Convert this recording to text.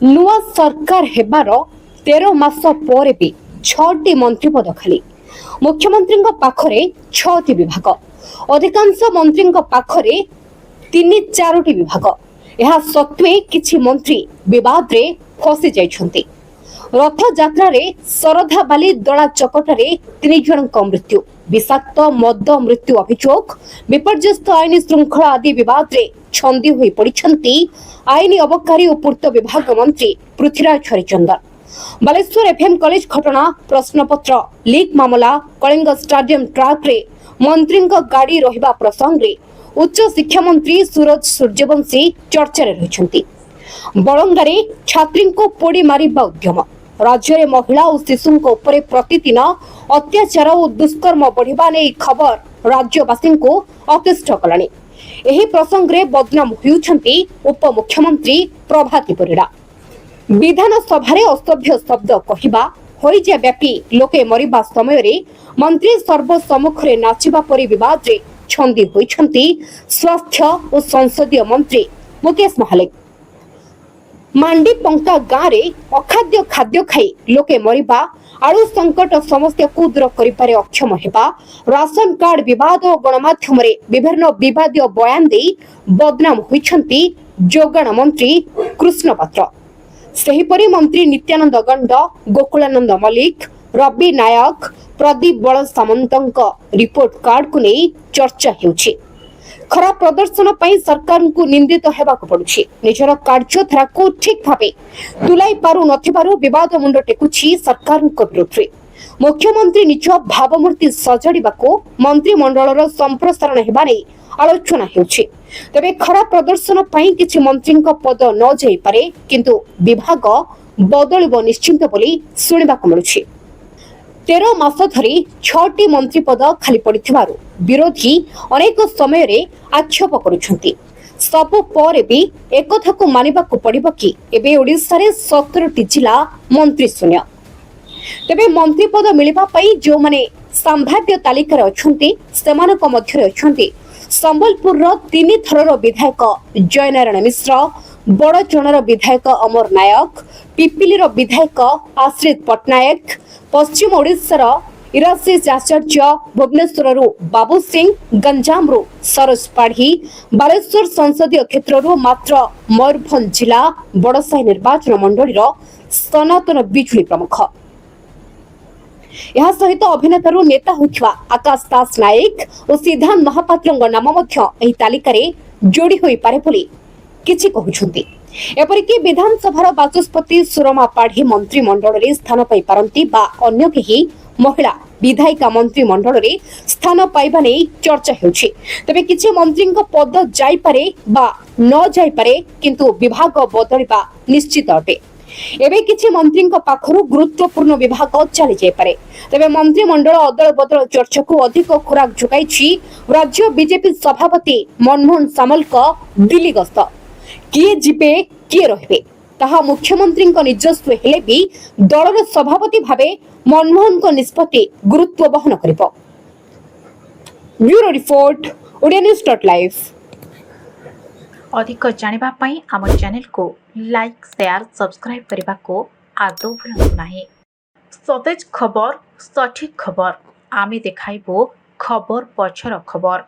ନୂଆ ସରକାର ହେବାର 13 ମାସ ପରେ ବି ଛଅଟି ମନ୍ତ୍ରୀପଦ ଖାଲି। ମୁଖ୍ୟମନ୍ତ୍ରୀଙ୍କ ପାଖରେ ଛଅଟି ବିଭାଗ, ଅଧିକାଂଶ ମନ୍ତ୍ରୀଙ୍କ ପାଖରେ ତିନି ଚାରୋଟି ବିଭାଗ। ଏହା ସତ୍ତ୍ୱେ କିଛି ମନ୍ତ୍ରୀ ବିବାଦରେ ଫସି ଯାଇଛନ୍ତି। ରଥଯାତ୍ରାରେ ଶରଧାବାଲି ଦଳା ଚକଟାରେ ତିନି ଜଣଙ୍କ ମୃତ୍ୟୁ, ବିଷାକ୍ତ ମଦ ମୃତ୍ୟୁ ଅଭିଯୋଗ, ବିପର୍ଯ୍ୟସ୍ତ ଆଇନ ଶୃଙ୍ଖଳା ଆଦି ବିବାଦରେ ଛନ୍ଦି ହୋଇ ପଡ଼ିଛନ୍ତି ଆଇନ, ଅବକାରୀ ଓ ପୂର୍ତ୍ତ ବିଭାଗ ମନ୍ତ୍ରୀ ପୃଥ୍ୱୀରାଜ ହରିଚନ୍ଦନ। ବାଲେଶ୍ୱର ଏଫଏମ୍ କଲେଜ ଘଟଣା, ପ୍ରଶ୍ନପତ୍ର ଲିକ୍ ମାମଲା, କଳିଙ୍ଗ ଷ୍ଟାଡିୟମ ଟ୍ରାକ୍ରେ ମନ୍ତ୍ରୀଙ୍କ ଗାଡ଼ି ରହିବା ପ୍ରସଙ୍ଗରେ ଉଚ୍ଚ ଶିକ୍ଷାମନ୍ତ୍ରୀ ସୁରଜ ସୂର୍ଯ୍ୟବଂଶୀ ଚର୍ଚ୍ଚାରେ ରହିଛନ୍ତି। ବଳଙ୍ଗାରେ ଛାତ୍ରୀଙ୍କୁ ପୋଡ଼ି ମାରିବା ଉଦ୍ୟମ, ରାଜ୍ୟରେ ମହିଳା ଓ ଶିଶୁଙ୍କ ଉପରେ ପ୍ରତିଦିନ ଅତ୍ୟାଚାର ଓ ଦୁଷ୍କର୍ମ ବଢ଼ିବା ନେଇ ଖବର ରାଜ୍ୟବାସୀଙ୍କୁ ଅତିଷ୍ଠ କଲାଣି। ଏହି ପ୍ରସଙ୍ଗରେ ବଦନାମ ହେଉଛନ୍ତି ଉପମୁଖ୍ୟମନ୍ତ୍ରୀ ପ୍ରଭାତୀ ପରିଡ଼ା। ବିଧାନସଭାରେ ଅସଭ୍ୟ ଶବ୍ଦ କହିବା, ହଇଜା ବ୍ୟାପୀ ଲୋକେ ମରିବା ସମୟରେ ମନ୍ତ୍ରୀ ସର୍ବସମ୍ମୁଖରେ ନାଚିବା ପରି ବିବାଦରେ ଛନ୍ଦି ହୋଇଛନ୍ତି ସ୍ୱାସ୍ଥ୍ୟ ଓ ସଂସଦୀୟ ମନ୍ତ୍ରୀ ମୁକେଶ ମହାଲିଙ୍ଗ। ମାଣ୍ଡିପଙ୍କା ଗାଁରେ ଅଖାଦ୍ୟ ଖାଦ୍ୟ ଖାଇ ଲୋକେ ମରିବା, ଆଳୁ ସଙ୍କଟ ସମସ୍ୟାକୁ ଦୂର କରିବାରେ ଅକ୍ଷମ ହେବା, ରାସନ କାର୍ଡ ବିବାଦ ଓ ଗଣମାଧ୍ୟମରେ ବିଭିନ୍ନ ବିବାଦୀୟ ବୟାନ ଦେଇ ବଦନାମ ହୋଇଛନ୍ତି ଯୋଗାଣ ମନ୍ତ୍ରୀ କୃଷ୍ଣ ପାତ୍ର। ସେହିପରି ମନ୍ତ୍ରୀ ନିତ୍ୟାନନ୍ଦ ଗଣ୍ଡ, ଗୋକୁଳାନନ୍ଦ ମଲ୍ଲିକ, ରବି ନାୟକ, ପ୍ରଦୀପ ବଳ ସାମନ୍ତଙ୍କ ରିପୋର୍ଟ କାର୍ଡକୁ ନେଇ ଚର୍ଚ୍ଚା ହେଉଛି। ଖରାପ ପ୍ରଦର୍ଶନ ପାଇଁ ସରକାରଙ୍କୁ ନିନ୍ଦିତ ହେବାକୁ ପଡୁଛି। ନିଜର କାର୍ଯ୍ୟଧାରାକୁ ଠିକ୍ ଭାବେ ତୁଲାଇ ପାରୁ ନଥିବାରୁ ବିବାଦ ମୁଣ୍ଡ ଟେକୁଛି ସରକାରଙ୍କ ବିରୋଧରେ। ମୁଖ୍ୟମନ୍ତ୍ରୀ ନିଜ ଭାବମୂର୍ତ୍ତି ସଜାଡ଼ିବାକୁ ମନ୍ତ୍ରିମଣ୍ଡଳର ସମ୍ପ୍ରସାରଣ ହେବା ନେଇ ଆଲୋଚନା ହେଉଛି। ତେବେ ଖରାପ ପ୍ରଦର୍ଶନ ପାଇଁ କିଛି ମନ୍ତ୍ରୀଙ୍କ ପଦ ନ ଯାଇପାରେ, କିନ୍ତୁ ବିଭାଗ ବଦଳିବ ନିଶ୍ଚିନ୍ତ ବୋଲି ଶୁଣିବାକୁ ମିଳୁଛି। 13 ମାସ ଧରି ଛଅଟି ମନ୍ତ୍ରୀ ପଦ ଖାଲି ପଡ଼ିଥିବାରୁ ବିରୋଧୀ ଅନେକ ସମୟରେ ଆକ୍ଷେପ କରୁଛନ୍ତି। ସବୁ ପରେ ବି ଏକଥାକୁ ମାନିବାକୁ ପଡ଼ିବ କି ଏବେ ଓଡ଼ିଶାରେ 17ଟି ଜିଲ୍ଲା ମନ୍ତ୍ରୀ ଶୂନ୍ୟ। ତେବେ ମନ୍ତ୍ରୀ ପଦ ମିଳିବା ପାଇଁ ଯେଉଁମାନେ ସମ୍ଭାବ୍ୟ ତାଲିକାରେ ଅଛନ୍ତି, ସେମାନଙ୍କ ମଧ୍ୟରେ ଅଛନ୍ତି ସମ୍ବଲପୁରର ତିନି ଥରର ବିଧାୟକ ଜୟନାରାୟଣ ମିଶ୍ର, ବଡ଼ଚଣାର ବିଧାୟକ ଅମର ନାୟକ, ପିପିଲିର ବିଧାୟକ ଆଶ୍ରିତ ପଟ୍ଟନାୟକ, ପଶ୍ଚିମ ଓଡ଼ିଶାର ଇରାଶିଷ ଆଚାର୍ଯ୍ୟ, ଭୁବନେଶ୍ୱରରୁ ବାବୁ ସିଂ, ଗଞ୍ଜାମରୁ ସରୋଜ ପାଢ଼ୀ, ବାଲେଶ୍ୱର ସଂସଦୀୟ କ୍ଷେତ୍ରରୁ ମାତ୍ର ମୟୂରଭଞ୍ଜ ଜିଲ୍ଲା ବଡ଼ସାହି ନିର୍ବାଚନ ମଣ୍ଡଳୀର ସନାତନ ବିଜୁଳି ପ୍ରମୁଖ। ଏହା ସହିତ ଅଭିନେତାରୁ ନେତା ହୋଇଥିବା ଆକାଶ ଦାସ ନାୟକ ଓ ସିଦ୍ଧାନ୍ତ ମହାପାତ୍ରଙ୍କ ନାମ ମଧ୍ୟ ଏହି ତାଲିକାରେ ଯୋଡ଼ି ହୋଇପାରେ ବୋଲି କିଛି କହୁଛନ୍ତି। ଏପରିକି ବିଧାନସଭାର ବାଚସ୍ପତି ସୁରମା ପାଢ଼ୀ ମନ୍ତ୍ରିମଣ୍ଡଳରେ ସ୍ଥାନ ପାଇପାରନ୍ତି ବା ଅନ୍ୟ କେହି ମହିଳା ବିଧାୟିକା ମନ୍ତ୍ରିମଣ୍ଡଳରେ ସ୍ଥାନ ପାଇବା ନେଇ ଚର୍ଚ୍ଚା ହେଉଛି। ତେବେ କିଛି ମନ୍ତ୍ରୀଙ୍କ ପଦ ଯାଇପାରେ ବା ନ ଯାଇପାରେ, କିନ୍ତୁ ବିଭାଗ ବଦଳିବା ନିଶ୍ଚିତ ଅଟେ। ଏବେ କିଛି ମନ୍ତ୍ରୀଙ୍କ ପାଖରୁ ଗୁରୁତ୍ୱପୂର୍ଣ୍ଣ ବିଭାଗ ଚାଲିଯାଇପାରେ। ତେବେ ମନ୍ତ୍ରିମଣ୍ଡଳ ଅଦଳ ବଦଳ ଚର୍ଚ୍ଚାକୁ ଅଧିକ ଖୋରାକ ଯୋଗାଇଛି ରାଜ୍ୟ ବିଜେପି ସଭାପତି ମନମୋହନ ସାମଲଙ୍କ ଦିଲ୍ଲୀ ଗସ୍ତ। କିଏ ଯିବେ, କିଏ ରହିବେ, ତାହା ମୁଖ୍ୟମନ୍ତ୍ରୀଙ୍କ ନିଜସ୍ୱ ହେଲେ ବି ଦଳର ସଭାପତି ଭାବେ ମନମୋହନଙ୍କ ନିଷ୍ପତ୍ତି ଗୁରୁତ୍ୱ ବହନ କରିବ। Bureau report, Odia news.live. ଅଧିକ ଜାଣିବା ପାଇଁ ଆମ ଚ୍ୟାନେଲକୁ ଲାଇକ୍, ସେୟାର, ସବସ୍କ୍ରାଇବ୍ କରିବାକୁ ଆଦୌ ଭୁଲନ୍ତୁ ନାହିଁ। ସତେଜ ଖବର, ସଠିକ୍ ଖବର, ଆମେ ଦେଖାଇବୁ ଖବର ପଛର ଖବର।